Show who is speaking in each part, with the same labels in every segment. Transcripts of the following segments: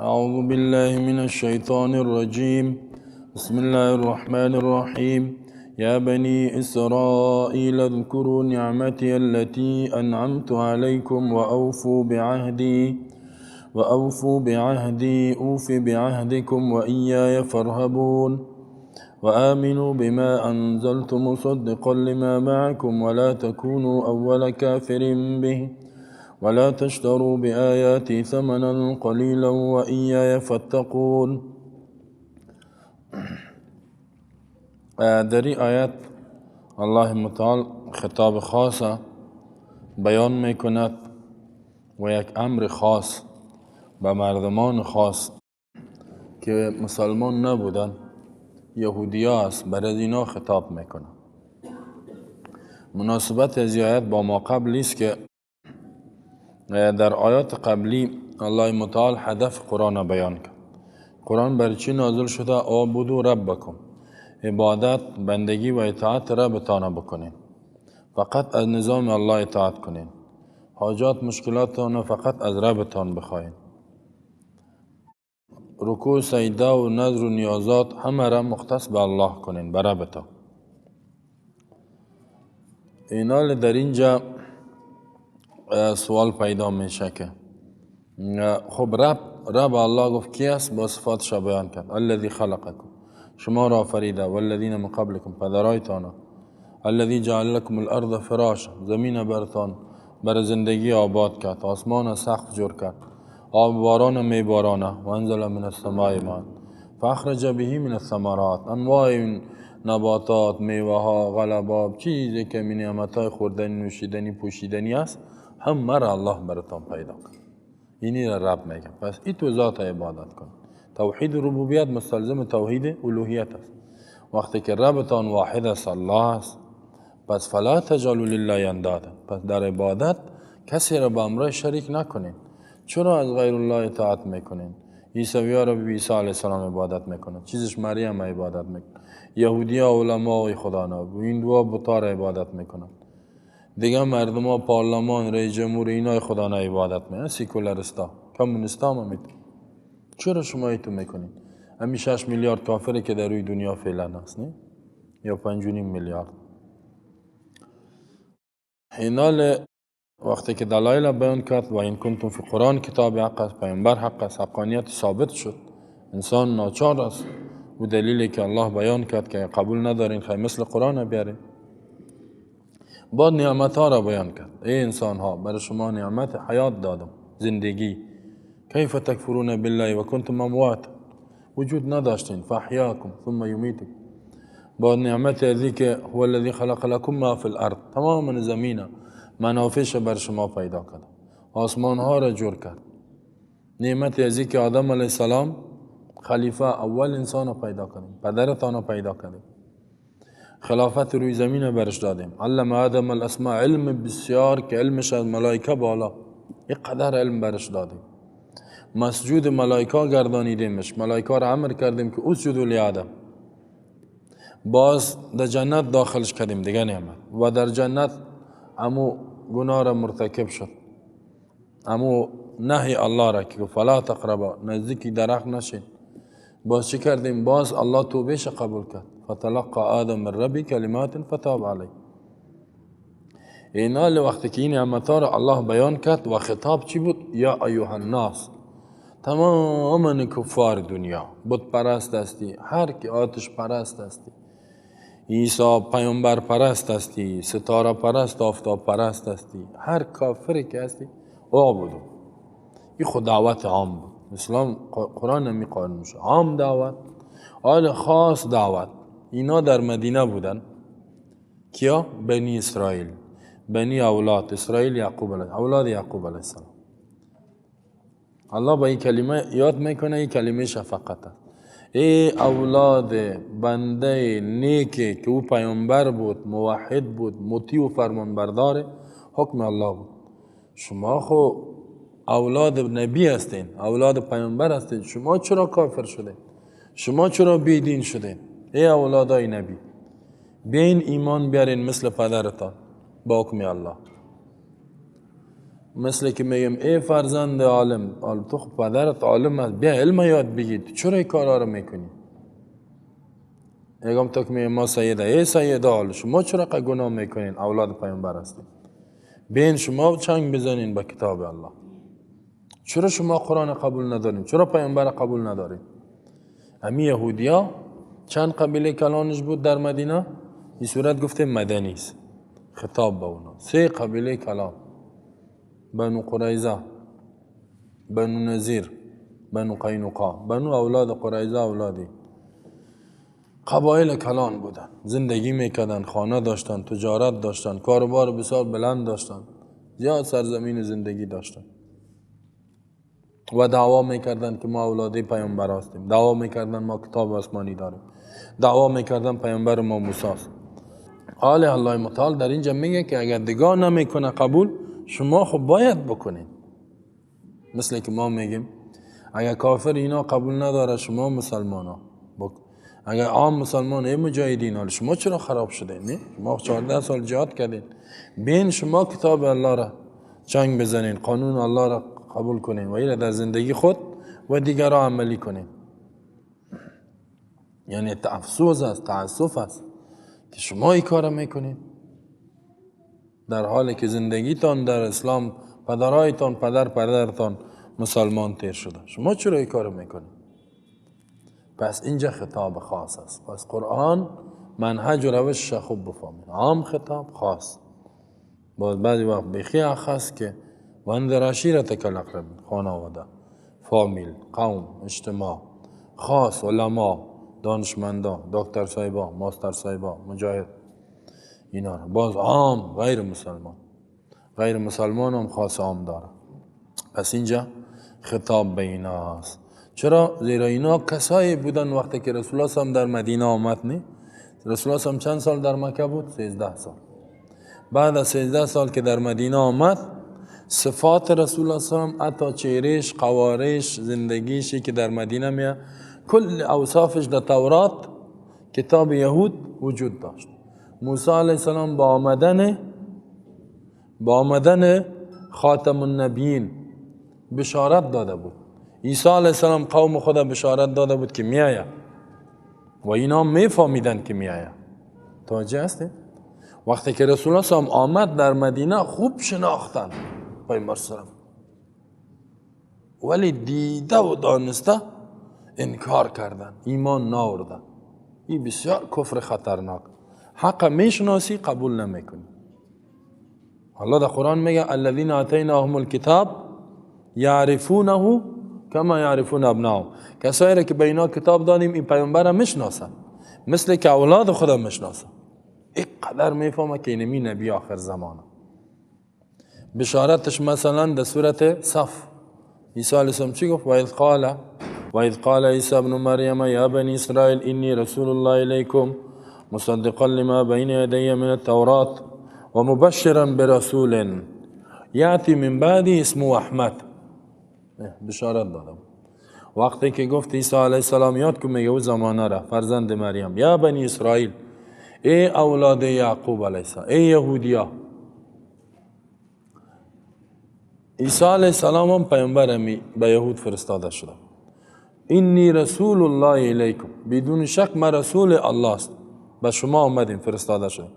Speaker 1: اعوذ بالله من الشیطان الرجیم. بسم الله الرحمن الرحیم. یا بنی اسرائیل اذكروا نعمتی التي انعمت علیکم وأوفوا بعهدي أوف بعهدكم وإياي فارهبون. وآمنوا بما أنزلت مصدقا لما معكم ولا تكونوا أول كافر به ولا تشتروا بآياتي ثمنا قليلا وإياي فاتقون. در این آیت الله متعال خطاب خاص بیان میکند و یک امر خاص به مردمان خاص که مسلمان نبودن، یهودی ها است، برای اینا خطاب میکنه. مناسبت از آیت با ما قبل است که در آیات قبلی الله متعال هدف قرآن بیان کرد. قرآن بر چی نازل شده؟ اعبدوا ربکم، عبادت، بندگی و اطاعت ربتان بکنین، فقط از نظام الله اطاعت کنین، حاجات مشکلاتان فقط از ربتان بخواین، رکوع، سجده و نذر و نیازات همه را مختص به الله کنین، به ربتان. اینال در اینجا سوال پیدا میشه که خب رب الله گفت کی است؟ با صفاتش بیان کرد. الذی خلقکم، شما را آفریده، والذین من قبلکم، پدرایتان، الذی جعل لکم الارض فراشا، زمین برتان بر زندگی آباد کرد، آسمان سقف جور کرد، آب باران میبارانه، و انزل من السماء ماء فاخرج به من الثمرات، انواع نباتات، میوه ها، غلباب، چیزی که من نعمتهای خوردنی، نوشیدنی، پوشیدنی است، همه را الله براتان پیدا کرد. اینی را رب میگه. پس این تو ذات عبادت کن. توحید ربوبیت مستلزم توحید الوهیت است. وقتی که ربتان واحد است، الله است، پس فلا تجعلوا لله اندادا، پس در عبادت کسی را به امرای شریک نکنین. چرا از غیر الله اطاعت میکنین؟ عیسوی ها را به عیسی علیه السلام عبادت میکنن، چیزش مریم عبادت میکنن، یهودی ها علمای خدا نه، هندوها بتا را عبادت میکنن، دیگه مردم ها پارلمان، رئیس جمهور، اینای خدا نه عبادت میکنن، سیکولریستا، کمونیستا هم میتون. چرا شما ایتو میکنین؟ همین 6 میلیارد کافری که در روی دنیا فعلا هست، نه؟ یا 5.5 میلیارد. اینال وقتی که دلایل بیان کرد و این کنتم فی قرآن کتاب حق است، پیامبر حق است، حقانیت ثابت شد، انسان ناچار است و دلیلی که الله بیان کرد که قبول ندارین خیلی مثل قرآن بیارین. بعد نعمت ها را بیان کرد. ای انسان ها، برای شما نعمت حیات دادم، زندگی. کیف تکفرون بالله و کنتم اموات، وجود نداشتین، فاحیاکم ثم یمیتکم. بعد نعمت ازی که هو الذی خلق لکم ما فی الارض، تمام زمینه منافعش بر شما پیدا کرد، آسمان ها را جور کرد. نعمت ازی که آدم علیه السلام خلیفه اول انسان را پیدا کردیم، پدرتان را پیدا کردیم، خلافت روی زمین برش دادیم. علم آدم الاسماء، علم بسیار که علمش از ملائکه بالا، یک قدر علم برش دادیم. مسجود ملائکه گردانیدیمش، ملائکه را امر کردیم که اسجدوا لآدم. باز در جنت داخلش کردیم، دیگه نعمت. و در جنت امو گناه را مرتکب شد، امو نهی الله را که فلا تقربا، نزدیکی درخت نشین. باز چی کردیم؟ باز الله توبهش قبول کرد. فتلقى آدم من ربی کلمات فتاب علیه. اینا وقتی که این نعمت‌ها را الله بیان کرد و خطاب چی بود؟ یا ایها الناس، تمام کفار دنیا، بت پرست هستی، هر کی آتش پرست هستی، عیسی پیامبر پرست هستی، ستاره پرست، آفتاب پرست هستی، هر کافری که هستی اعبدو. این خود دعوت عام بود. اسلام قرآن نمی قانون میشه، عام دعوت، آل خاص دعوت. اینا در مدینه بودن. کیا؟ بنی اسرائیل، بنی اولاد اسرائیل، یعقوب علیه، اولاد یعقوب علیه السلام. الله با این کلمه یاد میکنه، این کلمه شفقت است. ای اولاد بنده نیکی که او پیامبر بود، موحد بود، مطیع و فرمانبردار حکم الله بود، شما خو اولاد نبی هستین، اولاد پیامبر هستین، شما چرا کافر شدین؟ شما چرا بیدین شدین؟ ای اولادای نبی، بیاین ایمان بیارین مثل پدرتان با حکم الله. مثل که میگم ای فرزند عالم، تو خب پدرت عالم است، بیا علم یاد بگیر، چرا این کارا رو میکنی؟ میگم تو که میگم ما سیده، ای سیده حال شما چرا گناه میکنین؟ اولاد پیامبر هستین، بین شما چنگ بزنین به کتاب الله. چرا شما قرآن قبول ندارین؟ چرا پیامبر قبول ندارین؟ امی یهودیا چند قبیله کلانش بود در مدینه؟ این صورت گفته مدنی است، خطاب به اونا. 3 قبیله کلان: بنو قریظه، بنو نذیر، بنو قینقاع. بنو اولاد قریظه اولادی قبایل کلان بودن، زندگی میکردن، خانه داشتن، تجارت داشتن، کاروبار بسیار بلند داشتن، زیاد سرزمین زندگی داشتن و دعوا میکردن که ما اولاد پیامبر هستیم، دعوا میکردن ما کتاب آسمانی داریم، دعوا میکردن پیامبر ما موسی است. حال الله متعال در اینجا میگه که اگر دگاه نمیکنه قبول، شما خب باید بکنین. مثل که ما میگیم اگر کافر اینا قبول نداره، شما مسلمان ها، اگر عام مسلمان ای مجاهدین، حال شما چرا خراب شده؟ نه شما 14 سال جهاد کردین، بین شما کتاب الله را چنگ بزنین، قانون الله را قبول کنین و ایره در زندگی خود و دیگران عملی کنین. یعنی افسوس است، تأسف است که شما این کار میکنین در حالی که زندگیتان در اسلام، پدرایتان، پدر پدرتان مسلمان تیر شده، شما چرا این کار میکنین؟ پس اینجا خطاب خاص است. پس قرآن منهج و روشش خوب بفهمید، عام خطاب، خاص. باز بعضی وقت بیخی خاص که وانذر عشیرتک الاقربین، خانواده، فامیل، قوم، اجتماع، خاص، علما، دانشمندا، دکتر صاحبا، ماستر صاحبا، مجاهد، اینا رو. باز عام، غیر مسلمان، غیر مسلمان هم خاص عام داره. پس اینجا خطاب به اینا است. چرا؟ زیرا اینا کسایی بودن وقتی که رسول الله صلی در مدینه آمد، نه؟ رسول الله صلی چند سال در مکه بود؟ 13 سال. بعد از 13 سال که در مدینه آمد، صفات رسول الله صلی الله علیه و حتی چهرهش، قوارش، زندگیشی که در مدینه میاد، کل اوصافش در تورات کتاب یهود وجود داشت. موسی علیه السلام با آمدن خاتم النبیین بشارت داده بود. عیسی علیه السلام قوم خود بشارت داده بود که میآید و اینا میفهمیدن که میآید. توجه هستید؟ وقتی که رسول الله صلی الله علیه و آمد در مدینه، خوب شناختن پیامبر صلی الله علیه و، ولی دیده و دانسته انکار کردن، ایمان ناوردن. این بسیار کفر خطرناک. حق میشناسی قبول نمیکنی. الله در قرآن میگه الذین آتیناهم الکتاب یعرفونه کما یعرفون ابناهم. کسایی را که به اینا کتاب دادیم این پیامبر میشناسن مثل که اولاد خودم میشناسن. اینقدر میفهمه که اینمی نبی آخر زمانه. بشارتش مثلا در سورت صف عیسی علیه السلام چی گفت؟ وإذ قال عيسى ابن مريم يا بني إسرائيل إني رسول الله إليكم مصدقا لما بين يدي من التوراة ومبشرا برسول يأتي من بعدي اسمه أحمد. بشارت دادم. وقتی که گفت عیسی علیه السلام، یاد کن میگه او زمانه را، فرزند مریم، یا بنی اسرائیل، ای اولاد یعقوب علیه السلام، ای یهودیا. عیسی علیه السلام هم پیامبر به یهود فرستاده شده. انی رسول الله الیکم، بدون شک ما رسول الله است، به شما آمدیم، فرستاده شده.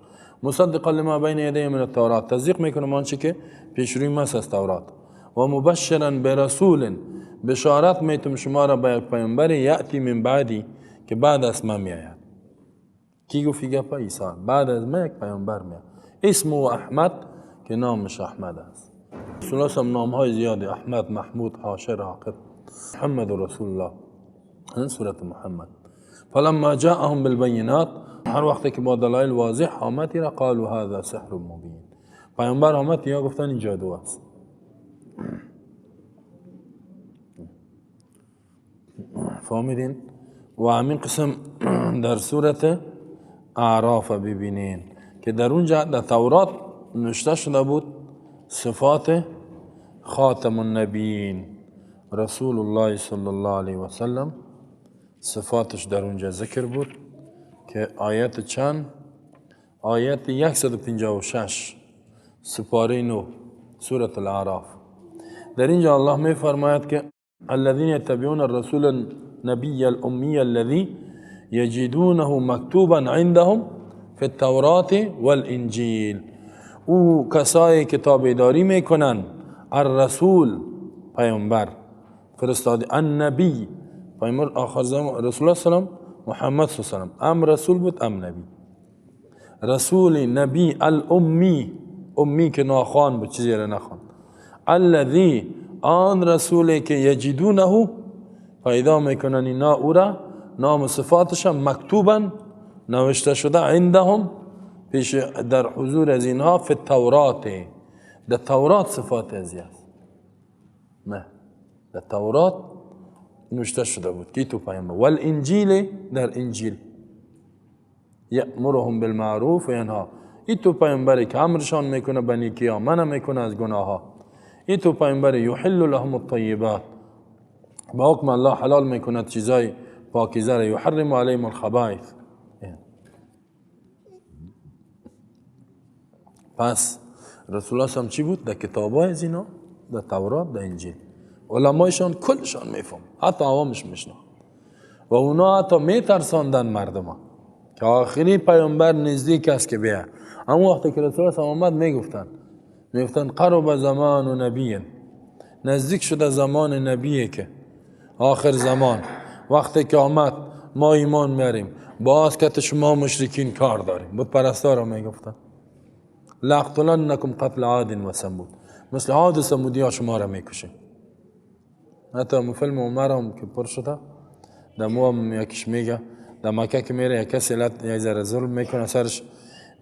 Speaker 1: مصدقا لما بین یدی من التورات، تصدیق میکنم آنچه که پیش روی ماست از تورات. و مبشرا برسول، بشارت میتم شما را به یک پیامبر، یأتی من بعدی، که بعد از من میآید. کی گفت گپا؟ عیسی. بعد از من یک پیامبر میآید، اسمه احمد، که نامش احمد است. رسول الله نام های زیادی، احمد، محمود، حاشر، عاقب، محمد رسول الله، این سورت محمد. فلما جاءهم بالبینات، هر وقتی که با دلایل واضح آمد، را قالوا هذا سحر مبین. پیامبر آمد، یا گفتن این جادو است. فهمیدین؟ و همین قسم در سورت اعراف ببینین که در اونجا در تورات نوشته شده بود صفات خاتم النبیین رسول الله صلی الله علیه و سلم، صفاتش در اونجا ذکر بود که آیت چند؟ آیت 156 سپاره 9 سورة الاعراف. در اینجا الله می فرماید که الذين يتبعون الرسول النبي الأمي الذي يجدونه مكتوبا عندهم في التوراة والإنجيل. او کسایی که تابعداری میکنن الرسول پیامبر فرستاده، النبی پیامبر آخر زمان رسول الله سلام محمد صلی الله علیه و سلم، ام رسول بود ام نبی. رسول نبی الامی، امی که ناخوان بود، چیزی را نخوان. الذی آن رسولی که یجدونه پیدا میکنن اینا او را، نام صفاتش مکتوبا نوشته شده، عندهم پیش در حضور از اینها، فی التورات، در تورات صفات از است، نه در تورات نوشته شده بود که تو پیامبر، والانجیل در انجیل، یأمرهم بالمعروف و ینها، این تو پیامبری که امرشان میکنه به نیکی ها، منع میکنه از گناه ها. این تو پیامبر یحل لهم الطیبات، با حکم الله حلال میکنه چیزای پاکیزه را، یحرم علیهم الخبائث. پس رسول الله هم چی بود؟ در کتابای از اینا، در تورات، در انجیل، علمایشان کلشان میفهم، حتی عوامش میشناخت و اونا حتی میترساندن مردم ها که آخری پیامبر نزدیک است که بیه. اما وقتی که رسول الله آمد میگفتن قرب زمان نبی، نزدیک شده زمان نبیه که آخر زمان، وقتی که آمد ما ایمان میاریم، باز که شما مشرکین کار داریم. بت پرستا را میگفتن لاقتلنکم قتل عاد و ثمود، مثل عاد و ثمودی ها شما را میکشیم. حتی فیلم عمر هم که پر شده در مو هم یکیش میگه در مکه که میره یک کسی یک ذره ظلم میکنه سرش،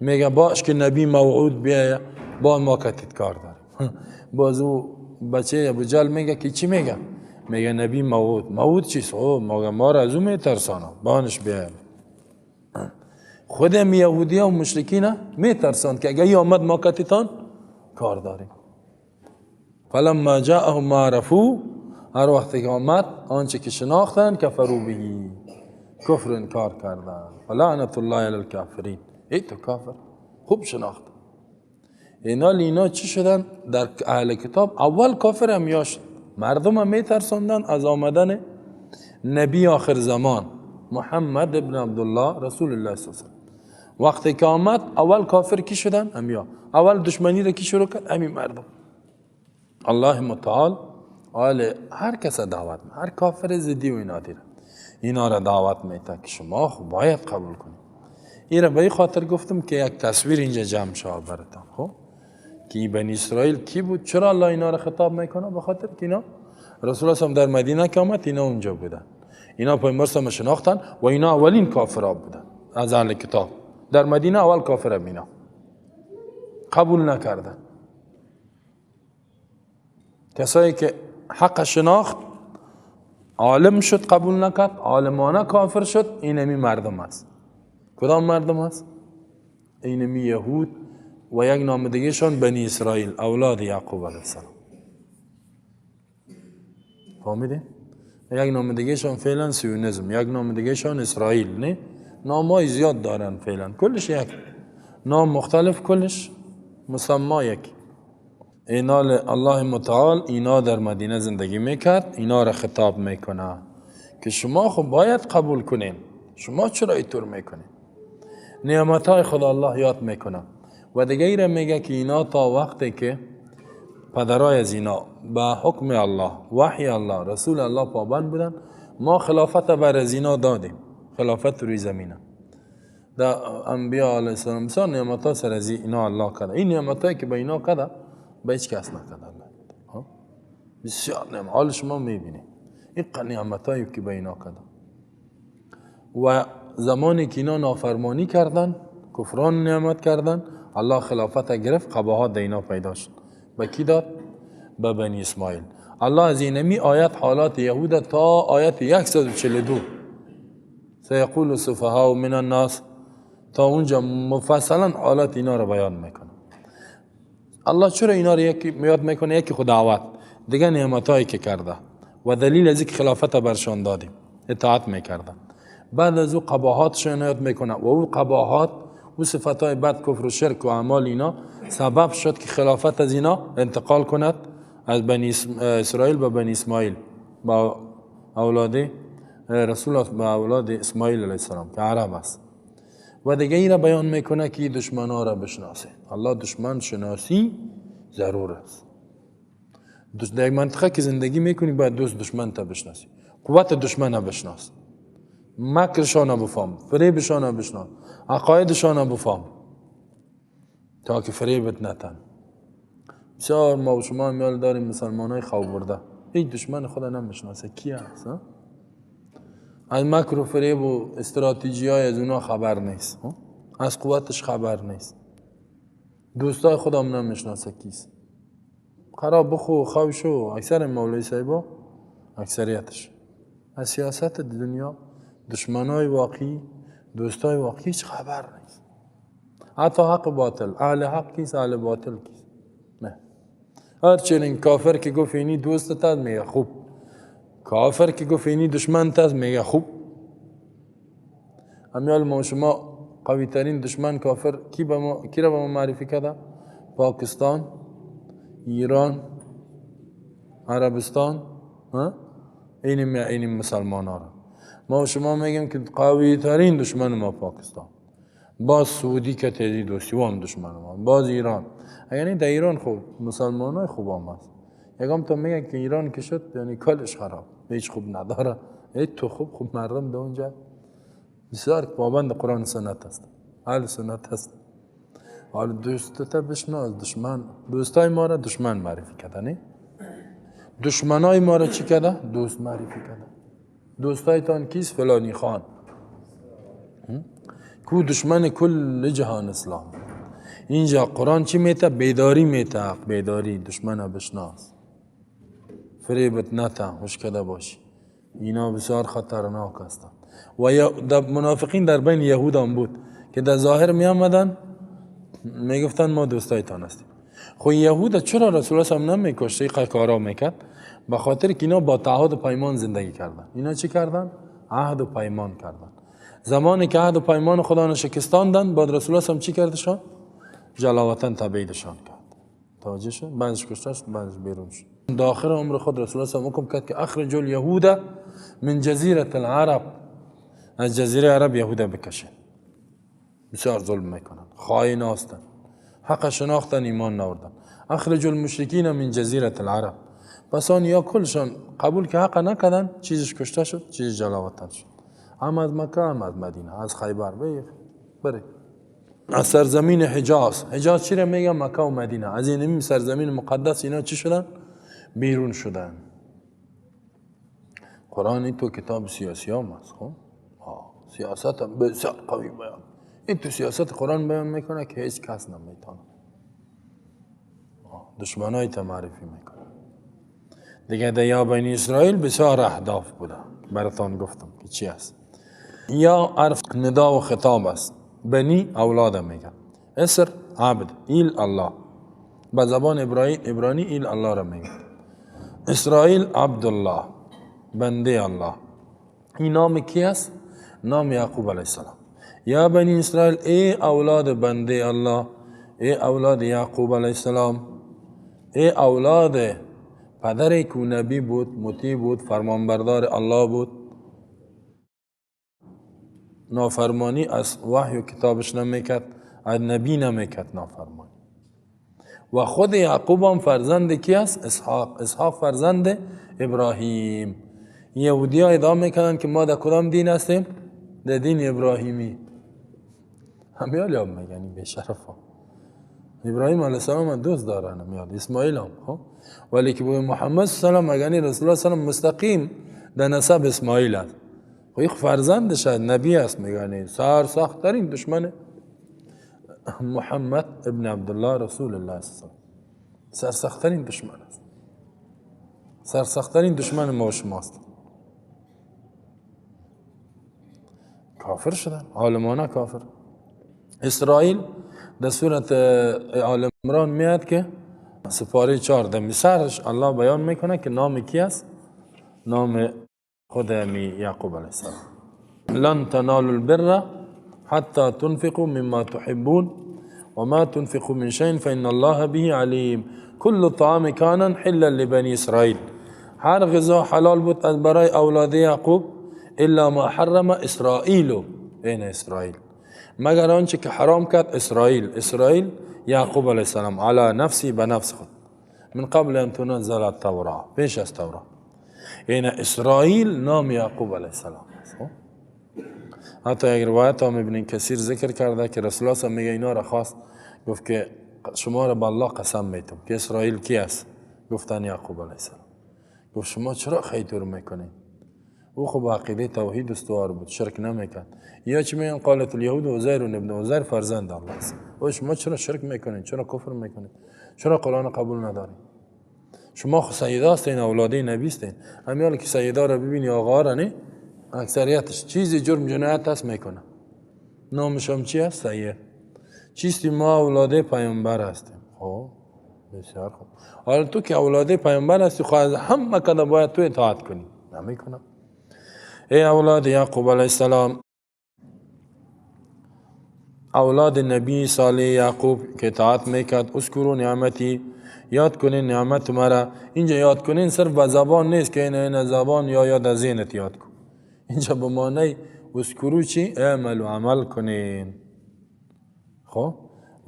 Speaker 1: میگه باش که نبی موعود بیایه با ما کتیت کار داره. باز او بچه ابو جهل میگه که چی میگه؟ میگه نبی موعود. موعود چیست؟ او ما را از او میترسانم بانش بیایه. خودم یهودی و مشرکین میترساند که اگه آمد ما کتیتان کار داریم. فلما جاءهم ما عرفوا، هر وقتی که آمد آنچه که شناختن، کفروا به، کفر انکار کردن. فلعنت الله علی الکافرین. ای تو کافر خوب شناخت. اینا لینا چی شدن؟ در اهل کتاب اول کافر هم یاشت، مردم هم میترساندن از آمدن نبی آخر زمان محمد ابن عبدالله رسول الله صلی الله علیه و سلم. وقتی که آمد اول کافر کی شدن؟ امیا. اول دشمنی را کی شروع کرد؟ امی مردم. الله متعال آل هر کس دعوت، هر کافر زدی و اینا دیره، اینا را دعوت میده که شما خب باید قبول کنید. این را به این خاطر گفتم که یک تصویر اینجا جمع شد براتون، خب که بنی اسرائیل کی بود، چرا الله اینا را خطاب میکنه؟ به خاطر که اینا رسول الله در مدینه که آمد اینا اونجا بودن، اینا پیامبر صلی شناختن و اینا اولین کافرها بودن از اهل کتاب در مدینه. اول کافر اینا قبول نکردن. کسایی که حق شناخت عالم شد قبول نکرد، عالمانه کافر شد، اینمی مردم است. کدام مردم است؟ اینمی یهود و یک نام دیگهشان بنی اسرائیل، اولاد یعقوب علیه السلام. فهمیدین؟ یک نام دیگهشان فعلا سیونیزم، یک نام دیگهشان اسرائیل. نه، نامای زیاد دارن فعلا، کلش یک نام مختلف، کلش مسما یک. اینا الله متعال اینا در مدینه زندگی میکرد، اینا را خطاب میکنه که شما خب باید قبول کنین، شما چرا اینطور میکنین؟ نعمتهای خدا الله یاد میکنه و دیگه ای را میگه که اینا تا وقتی که پدرای از اینا به حکم الله، وحی الله، رسول الله پابند بودن، ما خلافت بر از اینا دادیم، خلافت روی زمینه. در انبیاء علیه السلام بسیار نعمتها سر از اینا الله کرده. این نعمتهایی که به اینا کرده به هیچ کس نکرده الله. بسیار نعمت، حال شما میبینید این نعمتهایی که به اینا کرده. و زمانی که اینا نافرمانی کردن، کفران نعمت کردن، الله خلافت گرفت، قباحات در اینا پیدا شد. به کی داد؟ به بنی اسماعیل. الله از اینمی آیت حالات یهود تا آیت 142 سیقول السفهاء من الناس، تا اونجا مفصلا حالات اینا رو بیان میکنه. الله چرا اینا رو یکی یاد میکنه؟ یکی خود دعوت، دیگه نعمتایی که کرده و دلیل از اینکه خلافت برشان دادیم، اطاعت میکردن. بعد از او قباحاتشون یاد میکنه و او قباحات و صفتهای بد، کفر و شرک و اعمال اینا سبب شد که خلافت از اینا انتقال کند از بنی اسرائیل به بنی اسماعیل، با اولاد رسول الله، با اولاد اسماعیل علیه السلام که عرب است. و دیگه ای را بیان میکنه که دشمنا را بشناسه. الله دشمن شناسی ضرور است. در منطقه که زندگی میکنی باید دوست دشمن تا بشناسی، قوت دشمن بشناس، مکرشان بفهم، فریبشان بشناس، عقایدشان بفهم تا که فریبت نتن. بسیار ما و شما میال داریم مسلمان های خواب برده، هیچ دشمن خدا نمیشناسه کی هست، از مکر و فریب و استراتژی های از اونا خبر نیست، از قوتش خبر نیست، دوستای خودم نمیشناسه کیست. خراب بخو خواب شو. اکثر مولوی صاحبا اکثریتش از سیاست دنیا، دشمنای واقعی، دوستای واقعی هیچ خبر نیست. حتی حق باطل، اهل حق کیست، اهل باطل کیست. نه، هرچنین کافر که گفت اینی دوست تد میگه خوب، کافر که گفت اینی دشمن تد میگه خوب. امیال ما شما قوی ترین دشمن کافر کی را به ما معرفی کرده؟ پاکستان، ایران، عربستان، اینیم مسلمان ها را. ما و شما میگیم که قوی ترین دشمن ما پاکستان، باز سعودی که تیزی دوستی هم دشمن ما، باز ایران. یعنی در ایران خوب مسلمان های خوب هم هست. یکم تا میگه که ایران که شد یعنی کلش خراب، هیچ خوب نداره. ای تو خوب خوب مردم در اونجا بسیار پابند قرآن سنت هست، اهل سنت هست. حالا دوست تا بشناس، دشمن دوستای ما را دشمن معرفی کرده، نه؟ دشمنای ما را چی کرده؟ دوست معرفی کرده. دوستایتان کیست؟ فلانی خان کو دشمن کل جهان اسلام. اینجا قرآن چی میته؟ بیداری میته، بیداری، دشمن بشناس، فریبت نته، هوش کده باشی. اینا بسیار خطرناک هستند. و منافقین در بین یهود هم بود که در ظاهر می آمدن میگفتن ما دوستایتان هستیم. خب یهود چرا رسول الله صلی الله علیه و نمیکشت؟ این کارا میکرد به خاطر که اینا با تعهد و پیمان زندگی کردن. اینا چی کردن؟ عهد و پیمان کردن. زمانی که عهد و پیمان خدا را شکستاندن، بعد رسول الله چی کردشان؟ جلاوطن تبعیدشان کرد. توجه شد؟ بعضش کشته شد، بعضش بیرون شد. در آخر عمر خود رسول الله صلی حکم کرد که اخرج الیهود من جزیره العرب، از جزیره عرب یهود بکشین. بسیار ظلم میکنن، خائن هستند، حق شناختن، ایمان نوردن. اخرج المشرکین من جزیره العرب. پس آن یا کلشان قبول که حق نکردن، چیزش کشته شد، چیزش جلاوطن شد. هم از مکه، هم از مدینه، از خیبر بره. از سرزمین حجاز. حجاز چی را میگن؟ مکه و مدینه. از این سرزمین مقدس اینا چی شدن؟ بیرون شدن. قرآن این تو کتاب سیاسی هم هست. خب سیاست هم بسیار قوی بیان. این تو سیاست قرآن بیان میکنه که هیچ کس نمیتونه. دشمنای تا معرفی میکنه. دیگه در یا بنی اسرائیل بسیار اهداف بوده، براتان گفتم که چی است. یا عرف ندا و خطاب است. بنی اولاد میگن، اسر عبد، ایل الله، به زبان عبرانی ایل الله را میگن. اسرائیل عبدالله، بنده الله. این نام کی است؟ نام یعقوب علیه السلام. یا بنی اسرائیل، ای اولاد بنده الله، ای اولاد یعقوب علیه السلام، ای اولاد پدری که نبی بود، مطیع بود، فرمانبردار الله بود، نافرمانی از وحی و کتابش نمیکرد، از نبی نمیکرد نافرمانی. و خود یعقوب هم فرزند کی است؟ اسحاق. اسحاق فرزند ابراهیم. یهودی ها ادعا میکنن که ما در کدام دین هستیم؟ در دین ابراهیمی. همیال هم میگن به شرف ها. ابراهیم علیه السلام هم دوست دارن، همیال اسماعیل هم. ولی که به محمد صلی الله علیه و آله رسول الله صلی الله علیه و مستقیم در نسب اسماعیل است. و یک فرزندش نبی است. میگن سرسخت ترین دشمن محمد ابن عبدالله رسول الله است. سرسخت ترین دشمن است. سرسخت ترین دشمن ما و شماست. کافر شدن، عالمانه کافر. اسرائیل در سورت آل عمران میاد که سپاره 14 سرش الله بیان میکنه که نام کی است؟ نام خود یعقوب علیه السلام. لن تنالوا البر حتى تنفقوا مما تحبون وما تنفقوا من شيء فإن الله به علیم. کل الطعام کان حلا لبنی اسرائیل، هر غذا حلال بود از برای اولاد یعقوب، الا ما حرم اسرائیل، این اسرائیل، مگر آنچه که حرام کرد اسرائیل، اسرائیل یعقوب علیه السلام، علی نفسی، به نفس خود، من قبل ان تنزل التوراه، پیش از تورات. این اسرائیل نام یعقوب علیه السلام است. حتی یک روایت هم ابن کثیر ذکر کرده که رسول الله میگه اینا را خواست، گفت که شما را به الله قسم میتم که اسرائیل کی است؟ گفتن یعقوب علیه السلام. گفت شما چرا خیتور میکنید؟ او خب عقیده توحید استوار بود، شرک نمیکرد. یا چی میگن؟ قالت الیهود عزیر ابن عزیر فرزند الله است. او شما چرا شرک میکنید؟ چرا کفر میکنید؟ چرا قرآن قبول ندارید؟ شما خو سیدا هستین، اولاده نبی هستین. همیال که سیدا را ببینی آقا را نه، اکثریتش چیزی جرم جنایت هست میکنه، نامش هم چی هست؟ سید. چیستی؟ ما اولاده پیامبر هستیم. خب بسیار خوب، حالا تو که اولاده پیامبر هستی، خب از همه کده باید تو اطاعت کنی، نمیکنم. ای اولاد یعقوب علیه السلام، اولاد نبی صالح یعقوب که اطاعت میکرد، اذکروا نعمتی، یاد کنین نعمت مرا. اینجا یاد کنین صرف به زبان نیست که این زبان یا یاد از ذهنت یاد کن. اینجا به معنی اذکروا چی؟ اعمل و عمل کنین. خب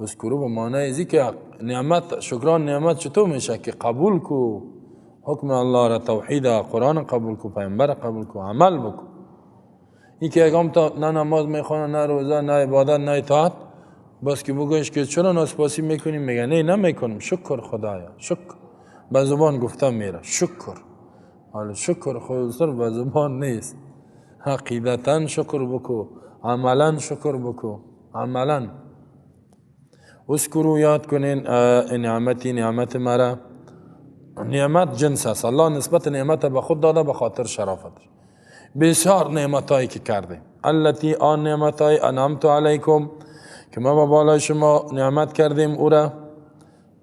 Speaker 1: اذکروا به معنی ازی که نعمت، شکران نعمت چطور میشه؟ که قبول کو حکم الله را، توحید، قرآن قبول کو، پیامبر قبول کو، عمل بکو. این که اگه تا نه نماز میخوانه، نه روزه، نه عبادت، نه اطاعت، بس که بگویش که چرا ناسپاسی میکنیم؟ میگه نه نمیکنم، شکر خدایا، شکر. به زبان گفتم میره شکر. حالا شکر خود صرف به زبان نیست، حقیقتا شکر بکو، عملا شکر بکو، عملا. اذکروا، یاد کنین نعمتی، نعمت مرا. نعمت جنس است، الله نسبت نعمت به خود داده به خاطر شرافتش. بسیار نعمتایی که کردیم، التي آن نعمتای انعمت علیکم، که ما با بالای شما نعمت کردیم او را.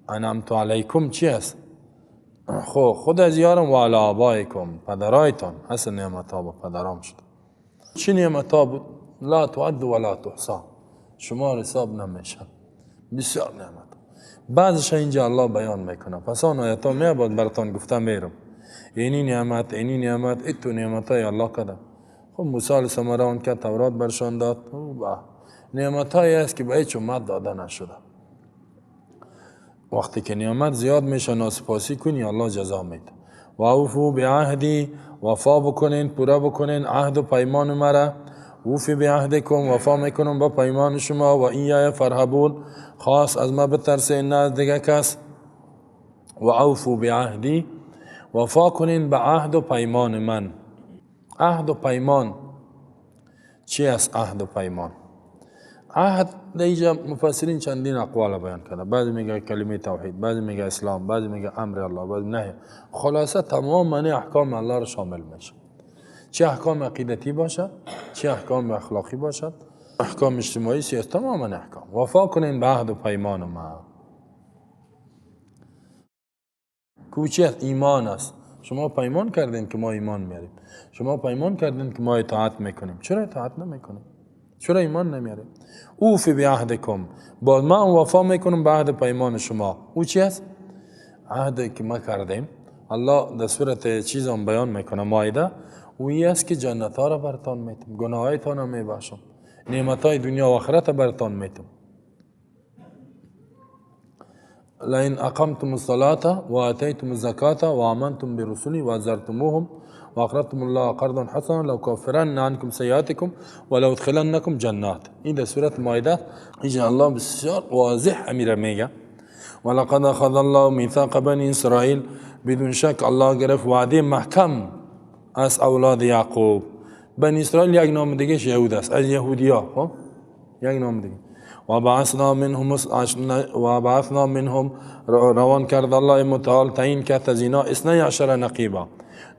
Speaker 1: انعمت علیکم چی است؟ خب خود از یارم و علی آبائکم، پدرایتان، اصل نعمت ها با پدرام شد. چی نعمت ها بود؟ لا تعد ولا تحصا، شما حساب نمیشه. بسیار نعمت. بعضش اینجا الله بیان میکنه، پس آن آیت ها می براتان گفتم میرم. اینی نعمت، اینی نعمت، ایتو نعمت های الله کده. خب موسی علیه السلام را که تورات برشان داد، نعمت هایی است که به هیچ امت داده نشده. وقتی که نعمت زیاد میشه ناسپاسی کنی، الله جزا میده. و اوفو بعهدی، وفا بکنین، پورا بکنین عهد و پیمان مرا. اوفی بعهدکم، وفا میکنم با پیمان شما. و ایای فرهبون، خاص از ما بترسین نه از دیگه کس. و اوفو بعهدی، وفا کنین به عهد و پیمان من. عهد و پیمان چی است؟ عهد و پیمان، عهد اینجا مفسرین چندین اقوال بیان کرده. بعضی میگه کلمه توحید، بعضی میگه اسلام، بعضی میگه امر الله، بعضی نهی. خلاصه تمام معنی احکام الله را شامل میشه، چه احکام عقیدتی باشد، چه احکام اخلاقی باشد، احکام اجتماعی، سیاسی، تمام احکام. وفا کنین به عهد و پیمان ما. کوچه ایمان است. شما پیمان کردین که ما ایمان میاریم، شما پیمان کردین که ما اطاعت میکنیم، چرا اطاعت نمیکنیم؟ چرا ایمان نمیاریم؟ اوفی بعهدکم، با ما وفا میکنم به عهد پیمان شما. او چی است؟ عهد که ما کردیم. الله در صورت چیز هم بیان میکنه، مائده، او ای است که جنت ها را برتان میتم، گناهایتان را میبخشم، نعمت های دنیا و آخرت برتان میتم. لئن اقمتم الصلاة وآتيتم الزكاة وآمنتم برسلي وعزرتموهم وأقرضتم الله قرضا حسنا لأكفرن عنكم سيئاتكم ولأدخلنكم جنات. این در سورة مائده اینجا الله بسیار واضح امیره میگه ولقد اخذ الله میثاق بنی اسرائیل، بدون شک الله گرفت وعده محکم از اولاد یعقوب. بنی اسرائیل یک نام دیگه یهود است، از یهودیا، خب یک نام دیگه. و بعثنا منهم، روان کرد الله متعال تعیین کرد از اینا 12 نقیبا،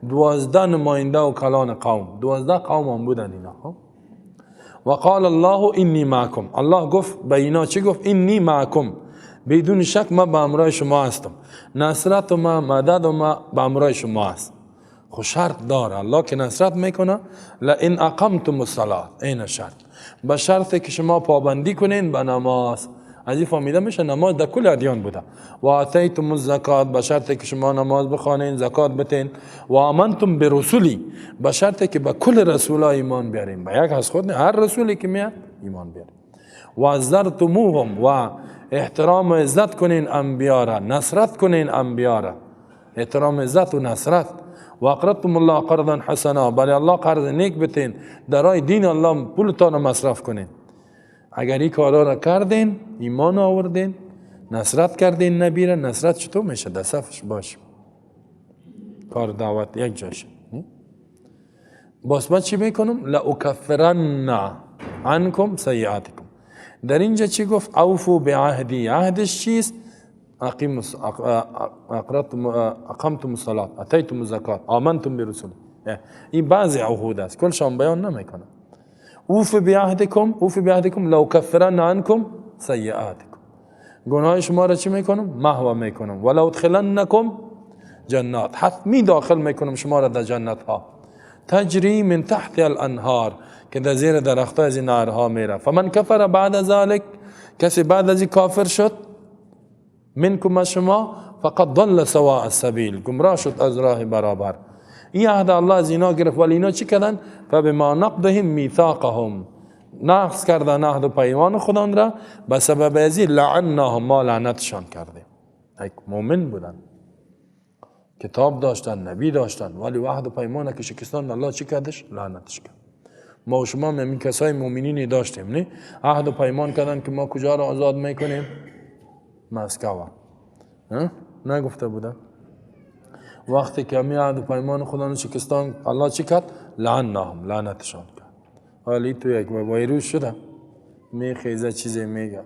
Speaker 1: 12 نماینده و کلان قوم، 12 قوم هم بودن اینا. و قال الله انی معکم، الله گفت به اینا چی گفت؟ انی معکم، بدون شک ما به همراه شما هستم، نصرت ما، مدد ما به همراه شما است. خو شرط داره الله که نصرت میکنه، لئن اقمتم الصلاه، این شرط، به شرط که شما پابندی کنین به نماز. از این فهمیده میشه نماز در کل ادیان بوده. و آتیتم الزکات، به شرط که شما نماز بخوانین، زکات بتین. و آمنتم برسولی، به شرط که به کل رسولا ایمان بیارین، به یک از خود نه، هر رسولی که میاد ایمان بیارین. و عزرتموهم، و احترام و عزت کنین انبیا را، نصرت کنین انبیا را، احترام عزت و نصرت. و اقرضتم الله قرضا حسنا، بله الله قرض نیک بتین، در راه دین الله پولتان را مصرف کنین. اگر این کارا را کردین، ایمان آوردین، نصرت کردین نبی را، نصرت چطور میشه؟ در صفش باش، کار دعوت یک جاشه. باز من چی میکنم؟ لأکفرن عنکم سیئاتکم. در اینجا چی گفت؟ اوفو بعهدی. عهدش چیست؟ اقمتم الصلاة، اتیتم الزکات، آمنتم برسول. این بعضی عهود است، کلشان بیان نمیکنه. اوف بعهدکم، اوف بعهدکم لو کفرن عنکم سیئاتکم. گناه شما را چی میکنم؟ محو میکنم. ولو ادخلنکم جنات، حتمی داخل میکنم شما را در جنت ها، تجری من تحت الانهار، که در زیر درختها از این نهرها میره. فمن کفر بعد ذلک، کسی بعد از این کافر شد، منکم شما، فقد ضل سواء السبیل، گمراه شد از راه برابر. این عهد الله از اینا گرفت، ولی اینا چی کردن؟ فبما نقضهم میثاقهم، نقض کردن عهد و پیمان خدان را، به سبب ازی لعناهم، ما لعنتشان کردیم. یک مؤمن بودن، کتاب داشتن، نبی داشتن، ولی عهد و پیمان که شکستان، الله چی کردش؟ لعنتش کرد. ما و شما همین کسای مؤمنینی داشتیم، نه؟ عهد و پیمان کردن که ما کجا را آزاد میکنیم؟ مسکو. نگفته بودن؟ وقتی که می عهد و پیمان خدا رو شکستان، الله چی کرد؟ لعناهم، لعنتشان کرد. حالی تو یک ویروس شده، میخیزه چیزی میگه.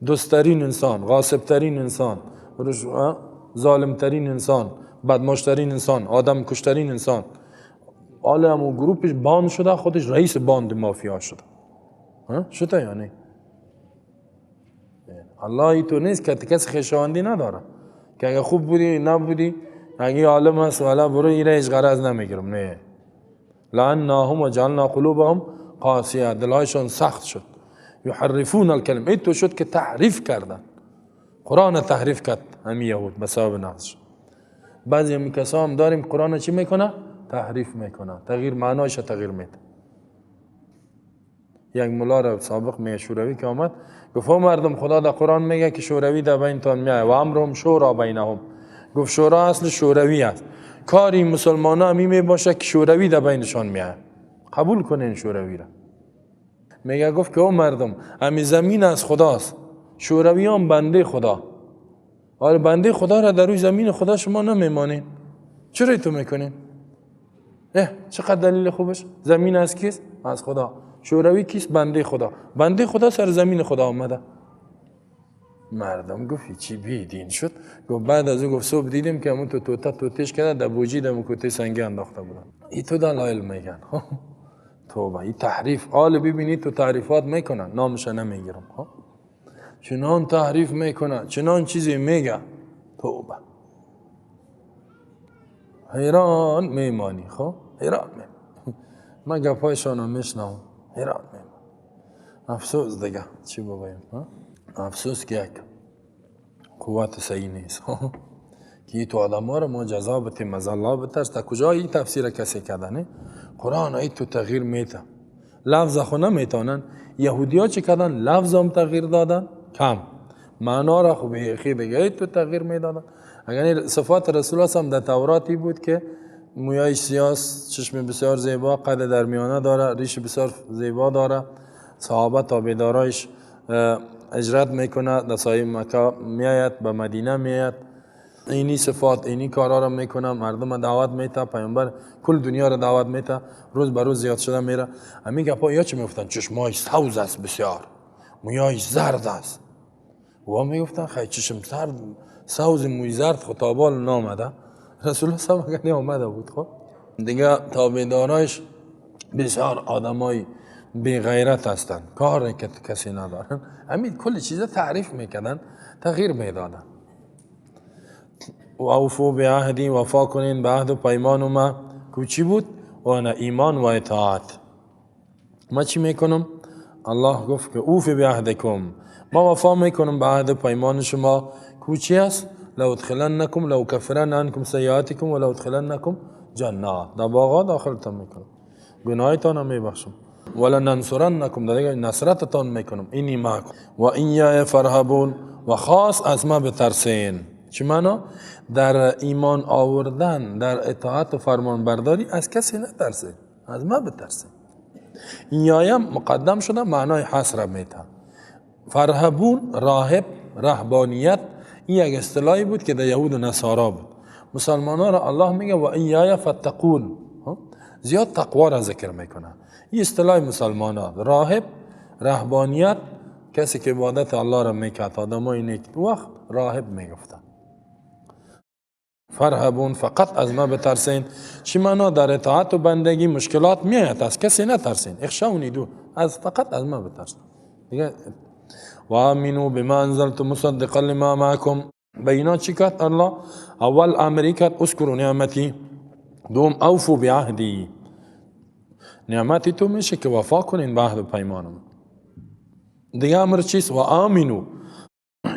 Speaker 1: دوستترین انسان، غاصبترین انسان، ظالمترین انسان، بدماشترین انسان، آدم کشترین انسان، حالا همون گروپش باند شده، خودش رئیس باند مافیا شده. شده یعنی الله ای تو نیست که کسی خویشاوندی نداره که اگه خوب بودی نبودی، اگه عالم هست والا برو ایره هیچ غرض نمیگیرم. نه، لعناهم و جعلنا قلوبهم قاسیه، دلهایشان سخت شد. یحرفون الکلم، ای تو شد که تحریف کردن، قرآن تحریف کرد همین یهود به سبب نقص. بعضی همین کسا هم داریم قرآن چی میکنه؟ تحریف میکنه، تغییر معنایش تغییر میده. یک ملا را سابق می شوروی که آمد گفت مردم خدا در قرآن میگه که شوروی در بینتان میایه و امرهم شورا بینهم. گفت شورا اصل شوروی است، کاری مسلمان ها می باشه که شوروی در بینشان میایه، قبول کنین شوروی را. میگه گفت که او مردم امی زمین از خداست، شوروی هم بنده خدا، آره بنده خدا را در روی زمین خدا شما نمیمانین، چرا تو میکنین؟ چقدر دلیل خوبش. زمین از کیست؟ از خدا. شوروی کیست؟ بنده خدا. بنده خدا سر زمین خدا آمده. مردم گفت چی بی دین شد. گفت بعد از اون گفت صبح دیدیم که همون تو توته توتش کرده در بوجی در کوته سنگی انداخته بودن. این تو دلایل میگن. توبه، این تحریف. حال ببینید تو تحریفات میکنن، نامش نمیگیرم. چنان تحریف میکنن، چنان چیزی میگه، توبه، حیران میمانی. خب حیران میمانی. من گپایشان رو میشنوم، حیران میمانی. افسوس دیگه چی بگویم؟ افسوس که یک قوت صحیح نیست که تو آدم ها رو ما جزا بتیم، از الله بترس. تا کجا این تفسیر کسی کردنه؟ قرآن ای تو تغییر میته، لفظ خو نمیتونن. یهودی ها چی کردن؟ لفظ هم تغییر دادن کم، معنا را خو به دیگه ای تو تغییر میدادن. اگر صفات رسول الله هم در توراتی بود که مویای سیاه، چشم بسیار زیبا، قد درمیانه داره، ریش بسیار زیبا داره، صحابه تابعدارایش اجرت میکنه، در سایه مکه میآید، به مدینه میآید، اینی صفات اینی کارا را میکنه، مردم دعوت میته، پیامبر کل دنیا را دعوت میته، روز به روز زیاد شده میره. همین گپا یا چی میگفتن؟ چشمای سوز است بسیار، مویای زرد است. و میگفتن خیلی چشم زرد سوز موی زرد خو تا بال نامده. رسول الله صلی الله علیه و آمده بود. خب دیگه تابعدارایش بسیار آدمای بی غیرت هستند، کاری که کسی ندارن. همین کل چیزا تعریف میکردن، تغییر میدادن. و اوفو بعهدی، وفا کنین به عهد و پیمان ما. که چی بود؟ و انا ایمان و اطاعت. ما چی میکنم؟ الله گفت که اوفی بعهدکم، ما وفا میکنم به عهد پیمان شما. کوچی است؟ لأدخلنکم لأکفرن عنکم سیئاتکم ولأدخلنکم جنات. در باغا داخلتان میکنم، گناهتان هم میبخشم. ولننصرنکم، در دیگه نصرتتان میکنم. اینی معکم و ایای فرهبون، و خاص از ما بترسین. چی معنا؟ در ایمان آوردن، در اطاعت و فرمان برداری از کسی نترسین، از ما بترسین. ایایم مقدم شده معنای حصر میته. فرهبون، راهب، رهبانیت، این یک اصطلاحی بود که در یهود و نصارا بود. مسلمان ها را الله میگه و ایای فتقون، زیاد تقوا را ذکر میکنه. این اصطلاح مسلمان ها، راهب، رهبانیت، کسی که عبادت الله را میکرد، آدمای نیک وقت راهب میگفتن. فرهبون، فقط از ما بترسین. چی معنا؟ در اطاعت و بندگی مشکلات میآید، از کسی نترسین. اخشونی دو، از فقط از ما بترسین دیگه. و آمنوا بما انزلت مصدقا لما معکم. به اینا چی کرد الله؟ اول امری کرد اذکروا نعمتی، دوم اوفوا بعهدی. نعمتی تو میشه که وفا کنین به عهد و پیمانم. دیگه امر چیست؟ و آمنوا،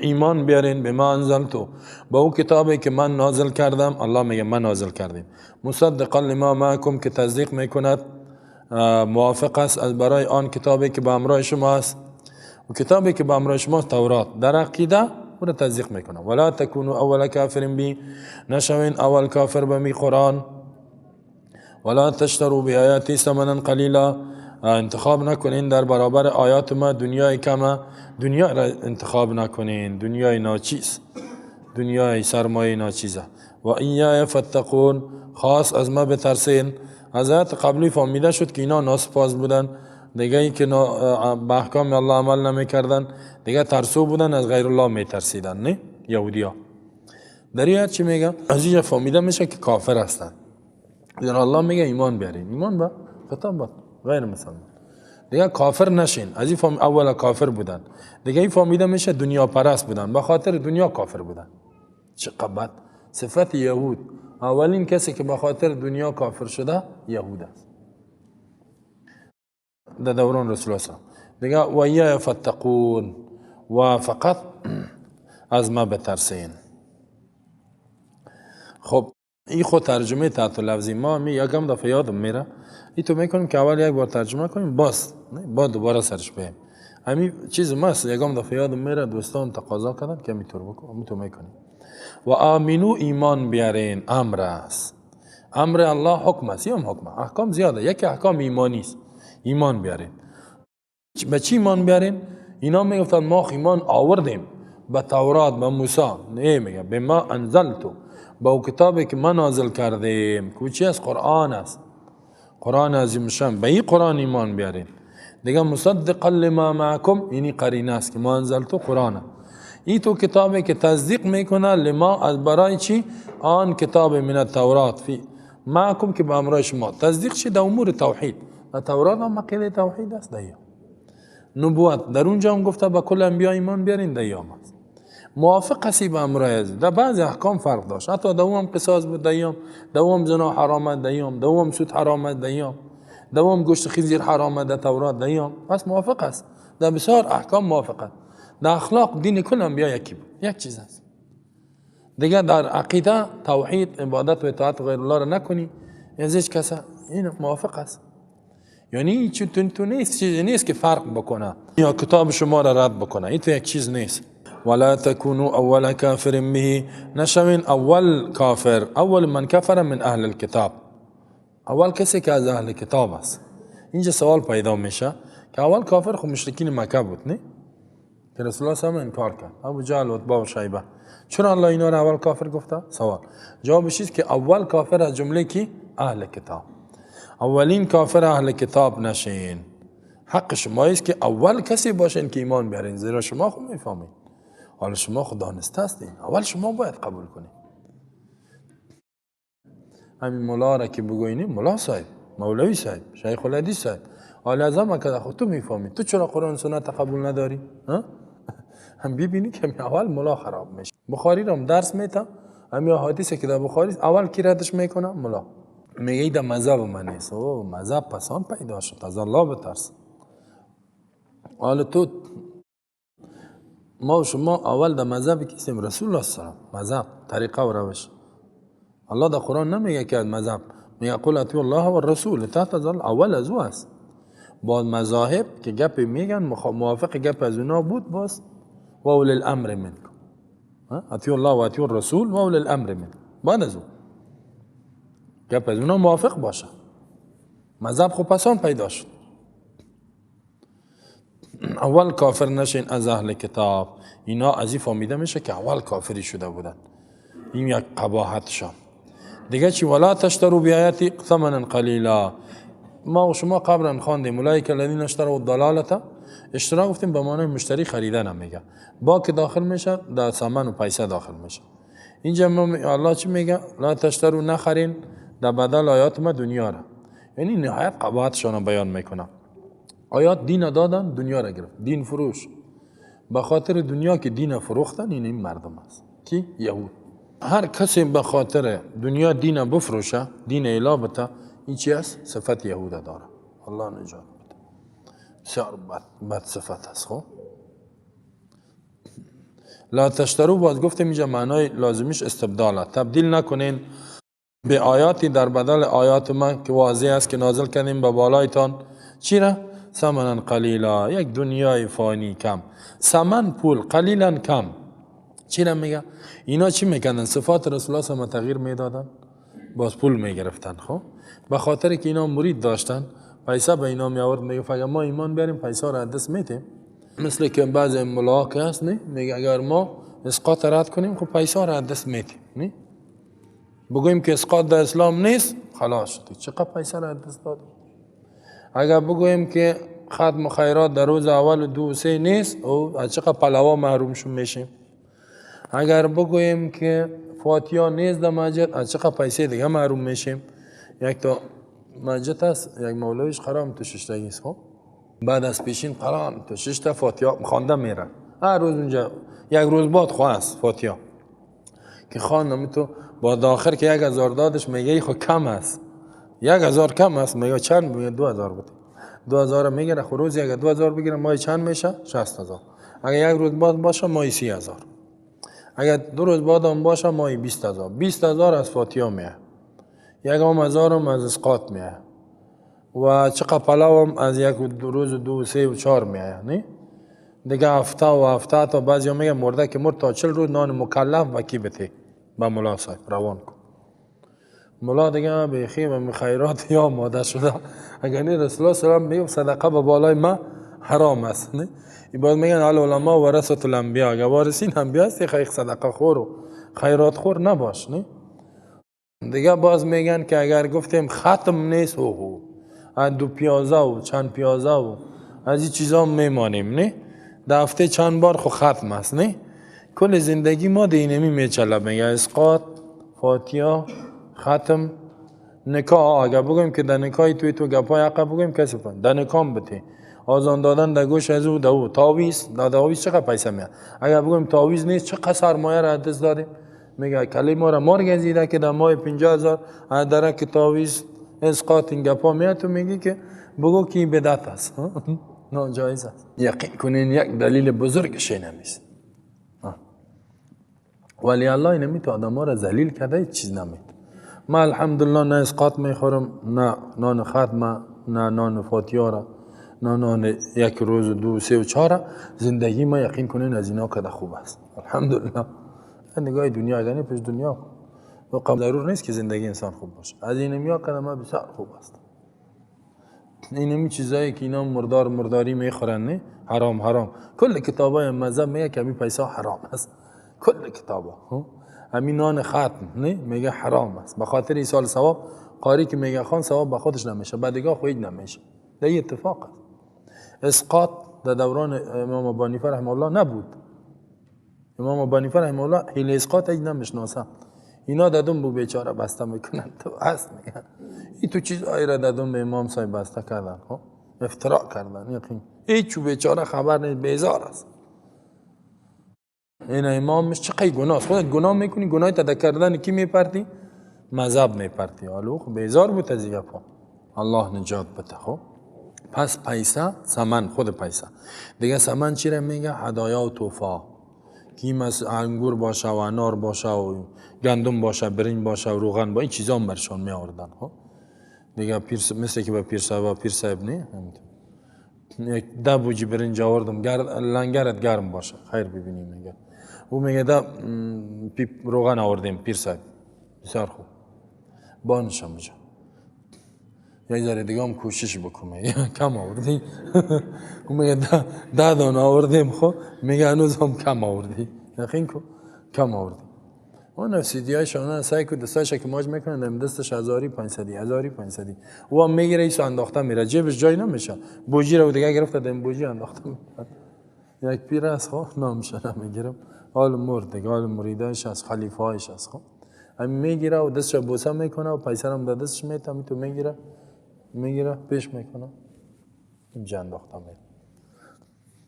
Speaker 1: ایمان بیارین به ما انزلتو، با او کتابی که من نازل کردم. الله میگه من نازل کردیم. مصدقا لما معکم، که تصدیق میکند، موافق است از برای آن کتابی که به همراه شما است. و کتابی که به همراه شما تورات، در عقیده او را تصدیق میکنه. ولا تکونوا اول کافر بی، نشوین اول کافر به می قرآن. ولا تشتروا بآیاتی ثمنا قلیلا، انتخاب نکنین در برابر آیات ما دنیای کمه، دنیا را انتخاب نکنین، دنیای ناچیز، دنیای سرمایه ناچیزه. و ایای فتقون، خاص از ما بترسین. از آیات قبلی فهمیده شد که اینا ناسپاس بودن، دیگه ای که به احکام الله عمل نمیکردن، دیگه ترسو بودن، از غیر الله میترسیدن، نه یهودی ها. در این آیات چی میگه؟ از اینجا فهمیده میشه که کافر هستن. در الله میگه ایمان بیارین، ایمان به خطاب با غیر مسلمان، دیگه کافر نشین. از این فهم اول کافر بودن، دیگه این فهمیده میشه دنیا پرست بودن، به خاطر دنیا کافر بودن. چه قبط صفت یهود، اولین کسی که به خاطر دنیا کافر شده یهود است در دوران رسول الله. دیگه و ایای فتقون، و فقط از ما بترسین. خب این خود ترجمه تحت لفظی ما می یکم دفعه یادم میره، این تو میکنیم که اول یک بار ترجمه کنیم، باز بعد دوباره سرش بیم. همین چیز ماست، یکم دفعه یادم میره، دوستان تقاضا کردن که میتور بکن، می تو میکنیم. و آمینو، ایمان بیارین، امر است، امر الله حکم است، هم حکم، احکام زیاده، یکی احکام ایمانی است. ایمان بیارین. به چی ایمان بیارین؟ اینا میگفتن ما ایمان آوردیم به تورات، به موسی. نه، میگه به ما انزلتو، با او کتابی که ما نازل کردیم. کوچی از قرآن است، قرآن عظیم شان، به این قرآن ایمان بیارین. دیگه مصدقا لما معکم، یعنی قرینه است که ما انزلتو قرآن، این تو کتابی که تصدیق میکنه لما، از برای چی؟ آن کتاب من التورات فی معکم، که به امرای شما تصدیق چی؟ در امور توحید. در تورات هم عقیده توحید است، دیگه نبوت در اونجا هم گفته به کل انبیا ایمان بیارین، دیگه هم است موافق هستی به امرای از. در بعضی احکام فرق داشت، حتی دوم قصاص بود دیام، دوم زنا حرام دیام، دوم سود حرام دیام، دوم گوشت خنزیر حرام در تورات دیام. پس موافق است در بسیار احکام موافق است. در اخلاق دین کل انبیا یکی بود، یک چیز است. دیگه در عقیده توحید، عبادت و اطاعت غیر الله را نکنی، از هیچ کس این موافق است. یعنی چون تو نیست چیزی نیست که فرق بکنه یا کتاب شما را رد بکنه، این تو یک چیز نیست. ولا تكونوا اول کافر به، نشوین اول کافر، اول من کفر من اهل الکتاب، اول کسی که از اهل کتاب است. اینجا سوال پیدا میشه که اول کافر خب مشرکین مکه بود، نه؟ که رسول الله صلی الله علیه و انکار کرد، ابو جهل و عتبه و شیبه. چرا الله اینا را اول کافر گفته؟ سوال. جوابش است که اول کافر از جمله کی؟ اهل کتاب. اولین کافر اهل کتاب نشین. حق شما است که اول کسی باشین که ایمان بیارین، زیرا شما خود میفهمید. حالا شما خود دانسته هستین، اول شما باید قبول کنید. همین مولا را که بگوینیم، مولا صاحب، مولوی صاحب، شیخ الحدیث صاحب، حالا از هم که خود تو میفهمی، تو چرا قرآن سنت قبول نداری؟ هم ببینی که اول مولا خراب میشه. بخاری رو هم درس میتم، همین حدیثی که در بخاری اول کی ردش میکنه؟ مولا. میگه در مذهب من نیست. او مذهب پسان پیدا شد، از الله بترس. حالا تو ما و شما اول در مذهب کیستیم؟ رسول الله صلی الله علیه و سلم، مذهب، طریقه و روش. الله در قرآن نمیگه که مذهب، میگه قل اطیعوا الله و الرسول تحت ظل، اول از او است. با مذاهب که گپ میگن موافق گپ از اونا بود، باز و اولی الامر منکم، اطیعوا الله و اطیعوا الرسول و اولی الامر منکم، بعد از او گپ از اونا موافق باشه. مذهب خب پسان پیدا شد. اول کافر نشین از اهل کتاب، اینا از این فهمیده میشه که اول کافری شده بودن، این یک قباحتشان. دیگه چی؟ ولا تشتروا بآیاتی ثمنا قلیلا. ما و شما قبلا خواندیم اولئک الذین اشتروا الضلالة، اشترا گفتیم به معنای مشتری خریدن هم میگه، با که داخل میشه در ثمن و پیسه داخل میشه. اینجا الله چی میگه؟ لا تشتروا، نخرین در بدل آیات ما دنیا را. یعنی نهایت قباحتشان بیان میکنه. آیات دین دادن، دنیا را گرفت، دین فروش. به خاطر دنیا که دین فروختن، این مردم است. کی؟ یهود. هر کسی به خاطر دنیا دین بفروشه، دین اله بته، این چی است؟ صفت یهود داره. الله نجات بده. بسیار بد صفت است. خب لا تشترو، باز گفتیم اینجا معنای لازمیش استبداله، تبدیل نکنین به آیاتی در بدل آیات من که واضح است که نازل کردیم به بالایتان. چی را؟ ثمنا قلیلا، یک دنیای فانی کم. ثمن پول، قلیلا کم. چی را میگه؟ اینا چی میکردن؟ صفات رسول الله صلی الله علیه و تغییر میدادن، باز پول میگرفتن. خب به خاطر که اینا مرید داشتن، پیسه به اینا می آورد، میگه اگر ما ایمان بیاریم پیسه را از دست میتیم. مثل که بعض ملاها که هست، نه، میگه اگر ما اسقاط رد کنیم خب پیسه را از دست میتیم، نه، بگوییم که اسقاط در اسلام نیست، خلاص شد، چقدر پیسه را از دست دادیم. اگر بگوییم که ختم خیرات در روز اول 2 و 3 نیست، او از چقدر پلوا محروم شون میشیم. اگر بگوییم که فاتحه نیست در مسجد، از چقدر پیسه دیگه محروم میشیم. یک تا مسجد هست، یک مولویش قرام تو ششتگی است، خب بعد از پیشین قرام تو 6 تا فاتحه خوانده میره هر روز اونجا، یک روز بعد خو است فاتحه که خواندم تو با آخر که 1000 دادش، میگه خو کم است، 1000 کم است، میگه چند؟ میگه 2000 بده. 2000 میگیره، خو روزی اگر 2000 بگیره ماهی چند میشه؟ 60000. اگر یک روز بعد باشه ماهی 30000، اگر 2 روز بعد هم باشه ماهی 20000. 20000 از فاتحه میه، 1000 هم از اسقاط میه، و چقدر پلاو هم از 1 روز و 2 و 3 و 4 میه. نه دیگه هفته و هفته تا بعضی میگه مرده که مرد تا 40 روز نان مکلف و کی بته به ملا صاحب روان کن. ملا دیگه بیخی و خیرات یا ماده شده. اگر نه رسول الله صلی الله علیه و میگه صدقه به بالای ما حرام است. نه این باید میگن العلماء ورثه الانبیا، اگر وارثین انبیا هستی خیر صدقه خور و خیرات خور نباش. نه دیگه باز میگن که اگر گفتیم ختم نیست، هو از 2 پیازه و چند پیازه و از این چیزا میمانیم. نه در هفته چند بار خو ختم است. نه کل زندگی ما دینمی میچله، میگه اسقاط، فاتحه، ختم، نکاح. اگر بگویم که در نکاحی توی تو گپای حق بگویم کسی فهم در نکام بته، آذان دادن در گوش از او، در او تعویذ، در تعویذ چقدر پیسه میاد. اگر بگویم تعویذ نیست چقدر سرمایه را از دست دادیم. میگه کلی ما را مار گزیده که در ماه 50000 از درک تعویذ اسقاط این گپا میاد، تو میگی که بگو که این بدعت است، ناجایز است. یقین کنین یک دلیل بزرگش نمیست، ولی الله نمی تو آدم ها را ذلیل کرده، هیچ چیز نمید. ما الحمدلله نه اسقاط میخورم، نه نان ختمه، نه نان فاتحه را، نه نان 1 روز و 2 و 3 و 4. زندگی ما یقین کنین از اینا کده خوب است الحمدلله. نگاه دنیا اگر پیش دنیا و ضرور نیست که زندگی انسان خوب باشه، از اینمیا کده ما بسیار خوب است. اینمی چیزایی که اینا مردار مرداری میخورن، نه حرام حرام. کل کتابای مذهب میگه که همین پیسه حرام است، کل کتابا. همین نان ختم نه میگه حرام است، به خاطر ایصال ثواب. قاری که میگه خان ثواب به خودش نمیشه، بعد دیگه خو هیچ نمیشه. در اتفاق است. اسقاط در دوران امام ابو حنیفه رحمه الله نبود. امام ابو حنیفه رحمه الله حیله اسقاط هیچ نمیشناسه. اینا دادم بو بیچاره بسته میکنن تو هست میگن این تو چیزایی را دادم به امام صاحب بسته کردن، خب افتراء کردن. یقین هیچ بیچاره خبر نیست، بیزار است. این امامش چقدر گناه است. خودت گناه میکنی، گناه تا کردن کی میپرتی؟ مذهب میپرتی. حالا خب بیزار بود از این گپا. الله نجات بده. خب پس پیسه ثمن، خود پیسه دیگه. ثمن چی را میگه؟ هدایا و توفا، که انگور باشه و انار باشه و گندم باشه، برنج باشه و روغن با این چیزا هم برشان می آوردن. خب دیگه پیر مثل که به پیر صاحب و پیر صاحب نه، یک 10 بوجی برنج آوردم، لنگرت گرم باشه، خیر ببینیم. میگه او میگه 10 روغن آوردیم پیر صاحب، بسیار خوب بانشم بجا یک ذره دیگه هم کوشش بکنم، کم آوردی. او میگه 10 دانه آوردیم، خب میگه هنوز هم کم آوردی، یقین کو کم آوردی. اون نفسیدی های شانه سعی کو دستاش که ماج میکنه، دم دستش 1500 1500 او هم میگیره، ایسو انداخته میره جیبش جای نمیشه، بوجی رو دیگه گرفته دم بوجی انداخته میره. یک پیر است، خب نامش نمیگیرم، حال مرد دیگه، حال مریدایش است، خلیفه هایش است. خب همین میگیره و دستش بوسه میکنه و پیسه هم در دستش میته، تو میگیره میگیره پیش میکنه اینجا انداخته میره.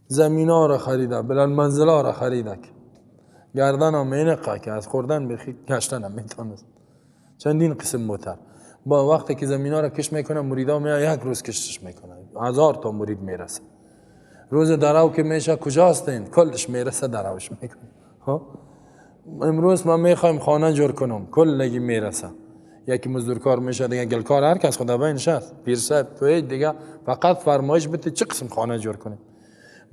Speaker 1: زمین ها را خریده، بلند منزل ها را خریده، گردن هم اینقه که از خوردن بخی کشتن هم میتونست. چندین قسم موتر با وقتی که زمین ها را کش میکنه، مریدا میاد یک روز کشتش میکنه، 1000 تا مرید میرسه. روز درو که میشه کجاستین؟ کلش میرسه دروش میکنه. خب امروز ما میخوایم خانه جور کنم، کلگی میرسه. یکی مزدورکار میشه، دیگه گلکار، هر کس خدا بینش است. پیر صاحب تو دیگه فقط فرمایش بده چه قسم خانه جور کنیم.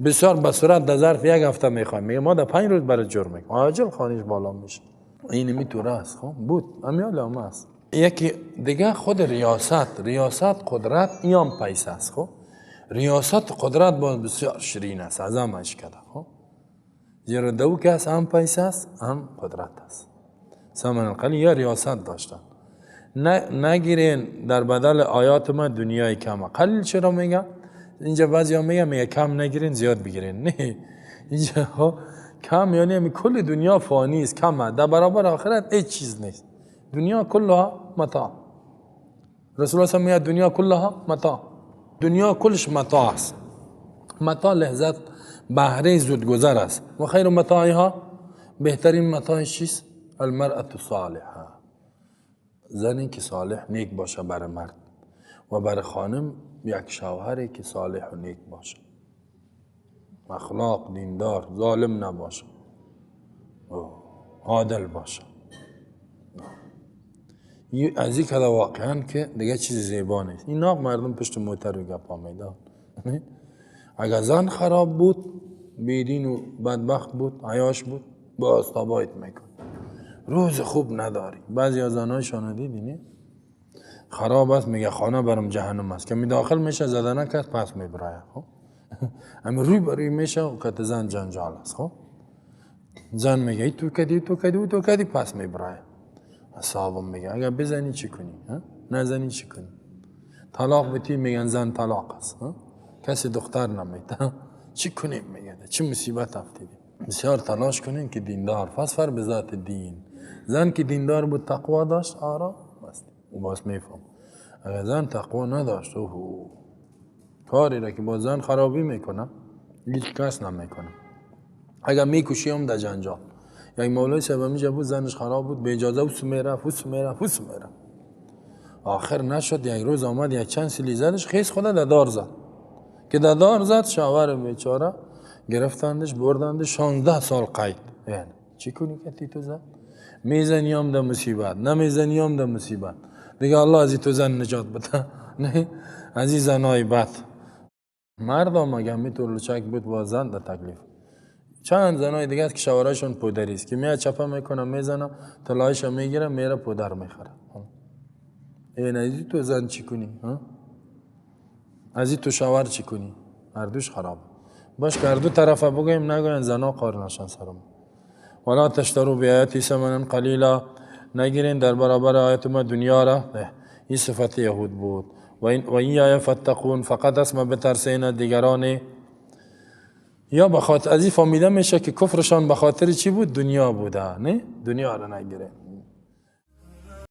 Speaker 1: بسیار به صورت در ظرف یک هفته میخوایم، میگه ما در 5 روز برای جور میکنیم، عاجل خانهش بالا میشه. این میتوره است. خب بود امیال هم است. یکی دیگه خود ریاست، ریاست قدرت ایام پیسه است. خب ریاست قدرت باز بسیار شیرین است، از هم اشکده. خب زیرا دو کس هم پیسه است هم قدرت است. ثمن القلیل یا ریاست داشتن. نگیرین در بدل آیات ما دنیای کمه. قلیل چرا میگه؟ اینجا بعضی ها میگه میگه کم نگیرین زیاد بگیرین. نه اینجا کم یعنی کل دنیا فانی است، کمه، در برابر آخرت هیچ چیز نیست. دنیا کلها متاع. رسول الله میگه دنیا کلها متاع، دنیا کلش متاع است. متاع لحظت بهره زودگذر است. و خیر متاعها، بهترین متاعش چیست؟ المرأة الصالحه، زنی که صالح نیک باشه برای مرد و برای خانم یک شوهری که صالح و نیک باشه، اخلاق، دیندار، ظالم نباشه، عادل باشه. از این کده واقعا که دیگه چیز زیبا نیست. این ناق مردم پشت موتر و گپا میدن. اگر زن خراب بود، بیدین و بدبخت بود، عیاش بود، باز تابایت میکن، روز خوب نداری. بعضی از زنایشان دیدی نه؟ خراب است، میگه خانه برم جهنم است، که می داخل میشه زده نکرد پس میبرایه. خب اما روی بروی میشه و که زن جنجال است. خب زن میگه ای تو کدی تو کدی تو کدی، پس میبرایه. اصابم میگه اگر بزنی چی کنی؟ نزنی چی کنی؟ طلاق بتی میگن زن طلاق است، کسی دختر نمیده. چی کنیم؟ میگه چه مصیبت افتیدیم. بسیار تلاش کنیم که دیندار، فصفر به ذات دین. زن که دیندار بود تقوا داشت، آرام است او باز میفهم. اگر زن تقوا نداشت، اوه کاری را که با زن خرابی میکنه هیچ کس نمیکنه. اگر میکشی هم در جنجال. یک مولای صاحب اینجا بود، زنش خراب بود، به اجازه او میرفت، او میرفت، او میرفت. آخر نشد، یک روز آمد یک چند سیلی زدش، خیز خدا در دار زد. که در دار زد، شوهر بیچاره گرفتندش بردندش 16 سال قید. یعنی چی کنی که تی تو زن؟ میزنی هم در مصیبت، نمیزنی هم در مصیبت. دیگه الله از تو زن نجات بده. نه از این زنای بد. مردم اگه میتور لچک بود با زن در تکلیف. چند زنای دیگه است که شوهرشون پودری است که میاد چپه میکنه، میزنه، طلایش میگیره، میره پودر میخره. این از تو زن چی کنی؟ از تو شوهر چی کنی؟ هر دوش خراب. باش که هر دو طرفه بگویم نگوین زنا قار نشن سرم. ولا تشتروا بآیاتی ثمنا قلیلا، نگیرین در برابر آیات ما دنیا را. این صفت یهود بود. و این آیه فتقون، فقط اسم بترسین دیگران. یا بخاطر از این فهمیده میشه که کفرشان به خاطر چی بود؟ دنیا بوده. نه دنیا را نگیرین.